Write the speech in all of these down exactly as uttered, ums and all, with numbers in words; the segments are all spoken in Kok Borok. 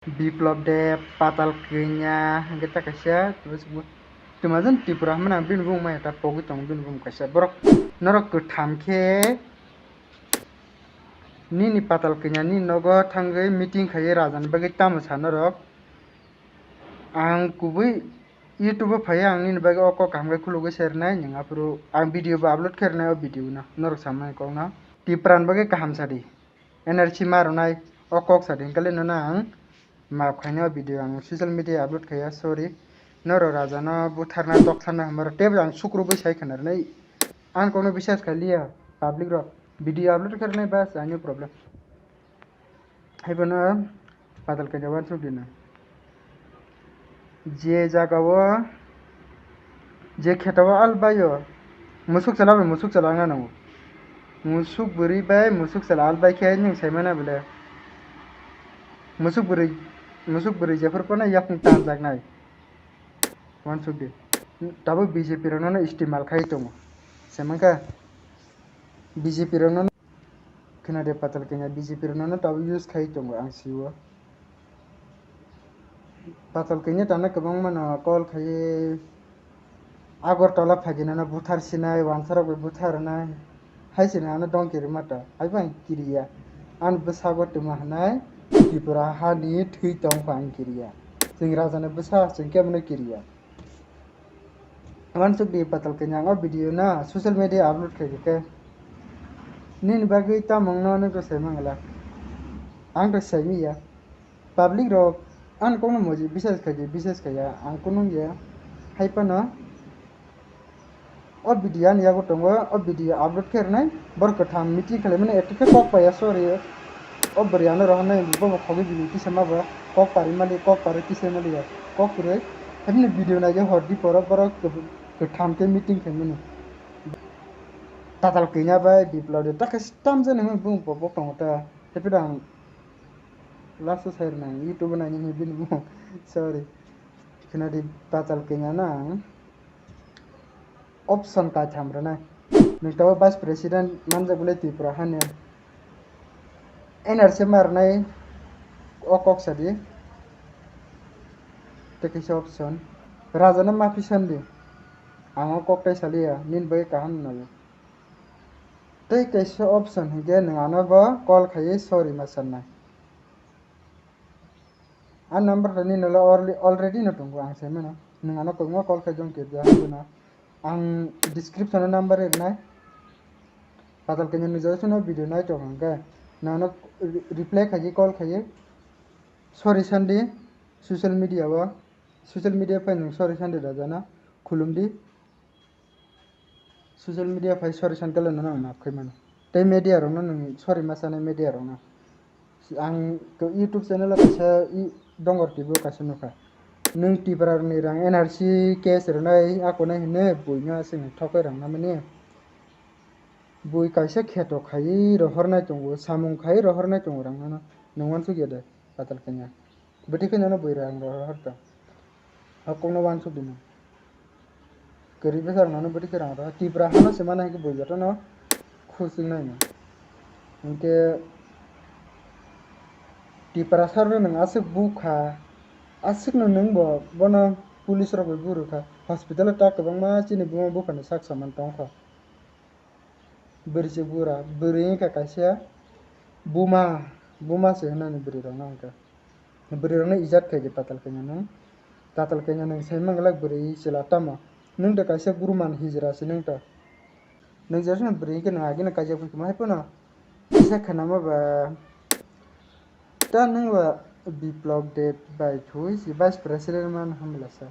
Biplop Deb, Patal Kanya, hingke ta kaisa, tuma jani Tripura hwnmani ang bini bumung maya ta pogwi tongo, bini bumung kaisa. Borok norok kwtham khe nini Patal Kanya ni nogo thangwi meeting khaiwi rajani bagwi tamo sa norok? Ang kubui YouTube o phaiya, ang nini bagwi o kok kaham khe khulugwi se rwnai, nwng aphuru ang video bo upload khe rwnai o video no, norok samani kokno. Tipra ni bagwi kaham sadi, N R C ma rwnai o kok sadi, hinkhe le nono ang maaf khainai o video ang social media upload khaiya, sorry. Norok rajano butharna toktharna hwnba rok teibo ang sukrubui sai khna rwnai, ang kokno biswas khailiya, public rok video upload khe rwnai bas aini problem. Haiphano Patal Kanya uansuk dino. Je jagao, je kheto o al baio, musuk chwla bai musuk chwla wngna nango. Musuk bwrwi bai musuk chwla al bai khe nwng sai mano bole. Musuk bwrwi, musuk bwrwi jephuru phano yakung tanjaknai. Uansuk di. Tabuk B J P rokno no istimal khai tongo. Sai mankha B J P rokno. Khna de Patal Kanya B J P rokno no tabuk use khai tongo ang sio. Patal Kanya tana kwbangma no call khai Agartala phaikhe nono buthar sinai, wansarok bai buthar rwnai. Hai sini ano dongki rwma ta, haibo ang kiriya. Ani bwsago twma hwnai Tripura hani thwi tongkha ang kiriya. Chwng rajani bwsa chwng kebono kiriya. Uansuk di Patal Kanya ang o video no social media upload khaikhe khe nini bagwi tamo wngno nokto sai mangla. Ang to saimiya. Public rok ani kokno moji bisas khaidi, bisas khaiya ang kunu ya. Hai phano o video ani yago tongo, o video upload khe rwnai. Borok kwtham meeting khlaimani eto khe kok paiya, sorry. O bwrwi ano rohornai, bobo khogwi bini kisa ma bo kok pari mali, kok pari kisa mali ya. Kok kwrwi. Hai phano video naikhe hor di poro borok kwtham khe meeting khaimani. Tatal kanya bai Biplab de ta khe tamjani hwnwi bumung pok pok tongo ta. Hai phano ang last o sai rwnai, YouTube o nainani bini bumung. Sorry. Khwnadi Tatal kanya no ang option kaitham rwnai. Nwng tabuk Vice President manjak bwle Tripura hani. N R C ma rwnai o kok sadi. Tei kaisa option. Raja no ma phi sandi. Ang o kok tai saliya, nini bagwi kaham naio. Tei kaisa option hinkhe nwng ano bo call khaiwi sorry ma sanai. A number to nini ulo alre-, already no tongo, ang sai mano. Nwng ano kwbangma call khai jong kirja hwnkheno. Ang description o number rinai. Patal kanya ni jora sino video nai tong hwnkhe. Nwng ano re-, reply khaiwi call khaiwi sorry sandi social media o. Social media pai nwng sorry sandi rajana. Khulumdi. Social media phai sorry san kale nono ang maaf khai mano. Tei media rokno nwng sorry ma sanai media rokno. Ang to YouTube channel o kaisa i Dongor T V o kaisa nukha. Nwng Tipra rokni rang N R C case rwnai akonai hinwi buino aswkni thokwi rang namani. Bui kaisa kheto khaiwi rohornai tongo, samung khaiwi rohornai tongo rang nono. Nwng uansuk ya de? Patal kanya. Bwtwi khe nono bui rang rohor ta. Hakungno uansuk di nwng. Kwrwi bwsa rok nono bwtwi khe rang rohor. Tipra hano se mano hai khe bui jotono khusing nai no. Hinkhe Tiprasa rokno nwng aswk bukha, aswkno nwng bo bono police rok bai burukha. Hospital o ta kwbangma chini buma buphani sak saman tongkha. Bwrwi se bura, bwrwi wngkha kaisa buma, buma se hwnani bwrwi rokno hwnkha. Bwrwi rokno ijat khaidi Patal kanya nwng. Patal kanya nwng sai manglak bwrwi chwla tamo. Nwng da kaisa guruman hijra se nwng ta. Nwng jesno bwrwi wngkhe nwng agino kaijak bai kwma hai phano. Kisa khanama ba ta nwng ba Biplab Deb bai thwi si vice president man hamla sa.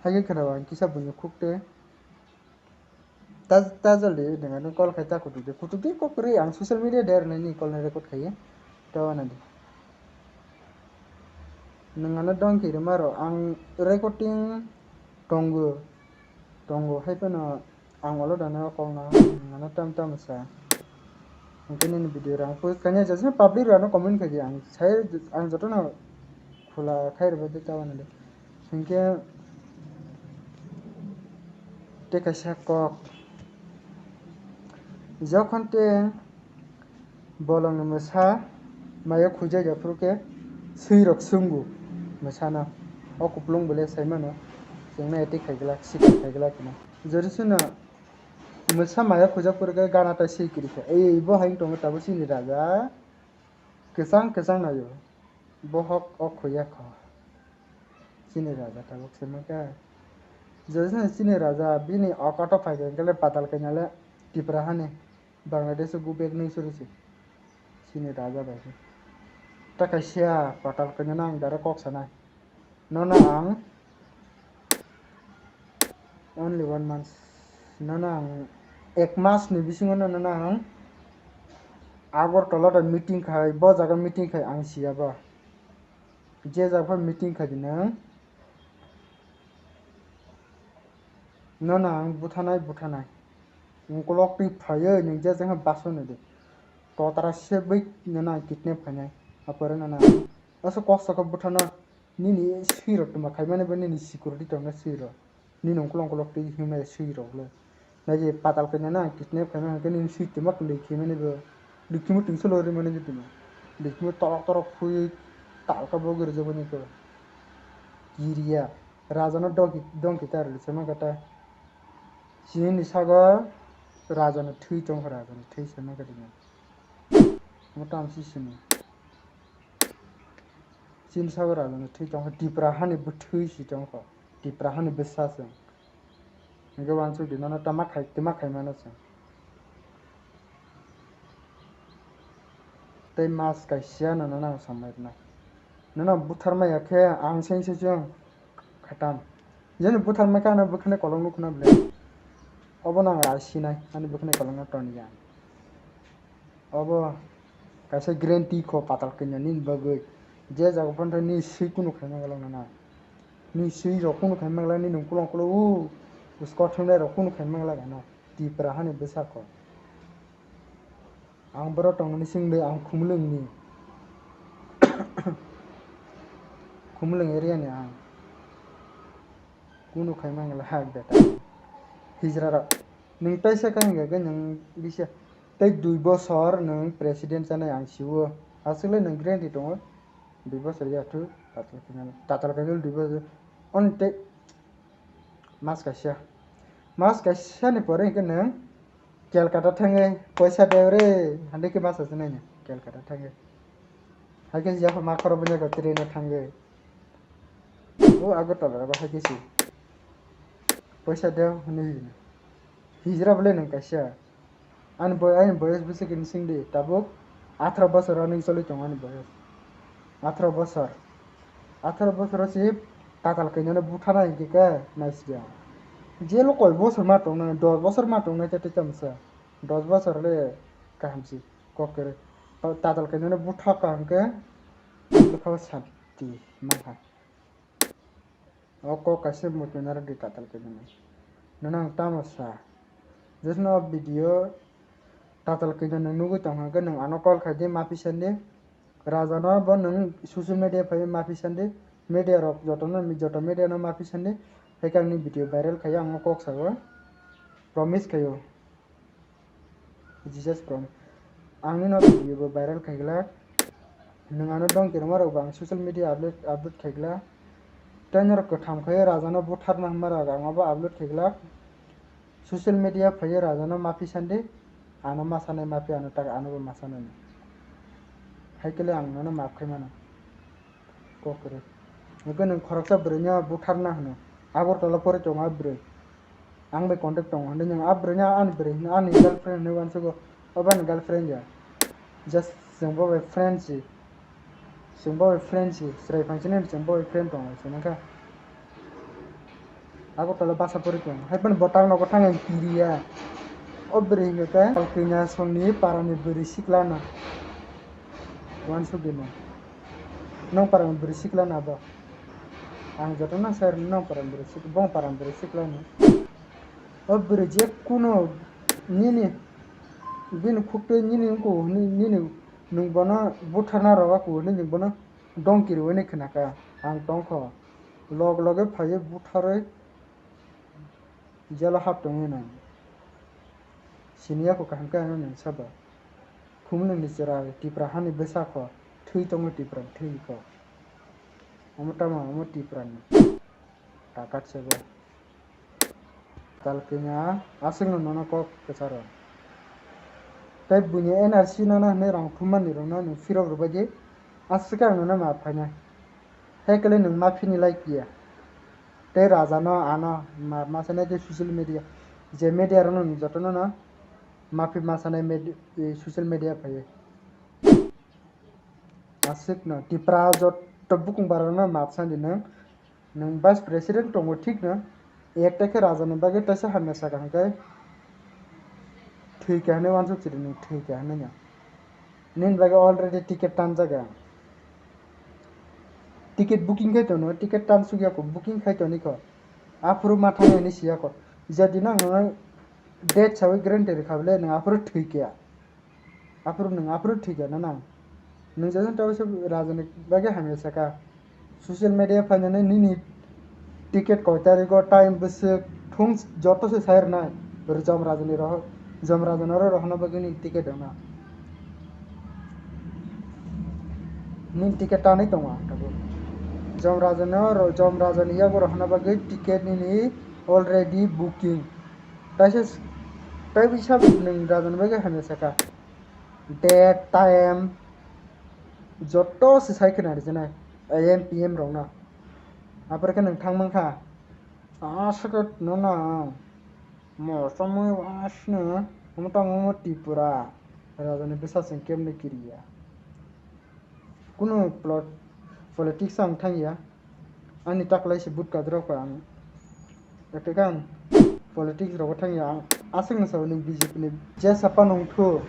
Hai khe khana ang kisa buino khuk twi. Ta, ta joldi, dengan call khai ta kutuk di. Kutuk di kok kwrwi ang social media der nini call ni record khaiye. Ta wana di. Nang ano dong kiri maro ang recording tongo. Tongo hai phano ang olo dana call na nang ano tam tam sa. Hwnkhe nini video rang post kanya jasa public rano comment khaidi ang sai ang jotono khula khai rwbaidi ta wana di. Hinkhe tei kaisa kok, jokhon tei bolongni mwsa mayo khujai ya phuru khe Swi rok swngo mwsano. O kupulung bole sai mano. Chwngno attack khai glak, sikar khai glak hino. Jori sino mwsa maya khujak pore khe gana tai swi kiri kha. Ei bo hai tongo tabuk chini raja. Kwchang kwchang naio. Bohok o khuya kho. Chini raja tabuk se maka. Jodi sini chini raja bini o koto phai khe le patal kanya le Tipra hani Bangladesh o go back nung suru se. Chini raja bai khe. Ta kaisa patal kanya no ang dara kok sanai. Nono ang only one month. Nono ang ek mas ni bisingo no nono ang Agartala da meeting khai, bo jaga meeting khai ang siya ba. Je jaga meeting khai di nang. Nono ang buthanai, buthanai. Ungkolok twi phaiwi nwng je jang baso nw di. Totara se bai nono ang kidnap khainai. Apore nono ang. Aso kok saka buthana nini swi rok tuma khaimani bo nini security tongna swi rok. Nini ungkolok ungkolok twi himnai swi rok le. Nai je patal kanya na kidnap khaimani hwnkhe nini swi tuma kwlwi khaimani bo. Likhimu twisa lori mani je tuma. Likhimu torok torok phui talka bo gori jabani ko. Kiriya. Rajano dongki, dongki ta rwli se mankha ta. Chini ni sago rajano thwi tongkha, rajano thwi se mankha tini. Omo tamo si sini. Chini sago rajano thwi tongkha, Tipra hani bwthwi si tongkha. Tipra hani bwsa se. Hwnkhe uansuk di nono tama khai, tama khai mano se. Tei mas kaisa no nono ang samai rwna. Nono buthar maya khe ang seng se chwng khatam. Jeni buthar maya khe ano bwkhani kolok nukho na bwle. Obo no ang rai sinai, ani bwkhani kolok no toniya. Obo kaisa guarantee kho patal kanya nini bagwi. Je jaga phano nini swi kunu khai mangala nana. Nini swi rok kunu khai mangala nini ukulok ukulok u. Usko thumnai rok kunu khai mangala gana. Tipra hani bwsa kho. Ang borok tongmani singde ang Khumulwng ni. Khumulwng area ni ang. Kunu khai mangala ha beta. Hijra rok. Nwng taisa khe hwnka khe nwng bisa tei dui bosor nwng president chanai ang siwo. Aswkle nwng guarantee tongo. Dui bosor ya thu tatal khe, tatal khe dui bosor. On tei mas kaisa. Mas kaisa ni pore hwnkhe nwng Calcutta thangwi poisa de re hande khe mas aswk nai Calcutta thangwi. Hai khe yapha ma khoro bwnya ko train o thangwi. O Agartala ba hai khe si. Poisa de hwnwi hijra bole nwng kaisa. Ani boy, ani boyes bwswk ni sing di, tabuk atharo bosor ani choli tongo ani boyes. Atharo bosor. Atharo bosor si tatal kainano buthana hinkhe khe naisya. Jelo koi bosor ma tongnai, dos bosor ma tongnai tei tei chamsa. Dos bosor le kaham si kok kwrwi. Tatal kainano butha kaham khe bwkha o santi mankha. O kok kaisa muchunaro di tatal khe nini. Nono ang tamo sa. Jesno video tatal khe nwng nugwi tong hwnkhe nwng ano call khai di mapi sandi. Rajano bo nwng social media phai mapi sandi. Media rok jotono joto media no mapi sandi. Haikhe ang ni video viral khaio ang o kok sao. Promise khaio. Jesus Christ. Ang nini video bo viral khaigla. Nwng ano dong kirma rok bo ang social media upload, upload khaigla. Tei norok kwtham khai rajano butharna hwnma rok ang abo upload khaigla. Social media phaiyo rajano mafi sandi. Ano masanai mafi ano tak ano bo masanai. Haikele ang nono maf khai mano. Kok kwrwi. Hwnkhe nwng khoroksa bwrwino butharna hwno. Agartala pori tongo a bwrwi. Ang bai contact tongo. Hwnkhe nwng a bwrwino ani bwrwi hwno, ani girlfriend hwnwi uansugo. Obo ani girlfriend ya. Just chwng bo bai friend si. Chwng bo bai friend si. Chwrai phansini chwng bo bai friend tongo. Chwng wngkha. Agartala basa pori tongo. Hai phano bo tak nogo thang ang kiriya. O bwrwi hwnkhe khe Palkrinya songni parani bwrwi siklano. Uansukdi no. Nong parani bwrwi siklano abo. Ang jotono sai rwno nong parani bwrwi sik-, bong parani bwrwi siklano. O bwrwi je kuno nini, bini khuk twi nini wngkha hwnwi nini nwng bono butharna rogo kho hwnwi nwng bono dong kiriwi hwnwi khna kha. Ang tong kho. Log loge phaiwi butharwi jelo hap tongwi nang. Siniya kho kaham khe ano nang sabo. Khumulwngni chwrai Tipra hani bwsa kho. Thwi tongo Tipra thwi kho. Omo tamo, omo Tripura ni. Takat sebo. Tal kenya, aswk no nono kok kwcharo. Tei buini N R C nono hinwi rang thumani rokno nwng phirok rwbaidi, aswk ang nono ma phainai. Hekle nwng ma phini lai kiya. Tei raja no ano ma, ma sanai je social media. Je media rokno nwng jotono no ma phi ma sanai medi-, e, social media phaiwi. Aswkno Tipra jotto bukung barano map sandi nwng, nwng vice president tongo thikno, ekta khe rajani bagwi taisa hamya sakha hwnkhe thwikha hwnwi uansuk chidi nwng thwikha hwnwi. Nini bagwi already ticket tanjak ang. Ticket booking khai tono, ticket tansukya kho, booking khai toni kho. Aphuru ma thangya hwnwi siya kho. Jodi nang date sawi guarantee rwkha bole nwng aphuru thwikha. Aphuru nwng aphuru thwikha na nang. Nwng jajan tawisa rajani bagwi hamya sakha. Social media phainani nini ticket koi tarigo time bwswk thung joto se sai rwnai. Jom rajani roho, jom rajani oro rohorna bagwi nini ticket rwna. Nini ticket tanwi tongo ang tabuk. Jom rajani oro, jom rajani yago rohorna bagwi ticket nini already booking. Taisa s-, tei bisa nwng rajani bagwi hamya sakha. Date, time, joto se sai khwna rijana A M P M rokno. Aphuru khe nwng thang mankha. Aswk no na. Mo samwi asno. Omo tamo omo Tripura. Rajani bwsa chwng kemni kiriya. Kunu plot-, politics ang thangya. Ani taklai se vote kadrok ang. Ekhe ang politics rogo thangya ang. Aswk no sao nwng B J P ni jesa panung thu.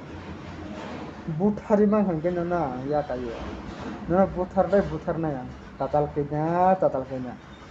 Vote hari mang hangke no na ang ya kayo. No vote har dai vote har nai ang. Tatal kenya, tatal kenya.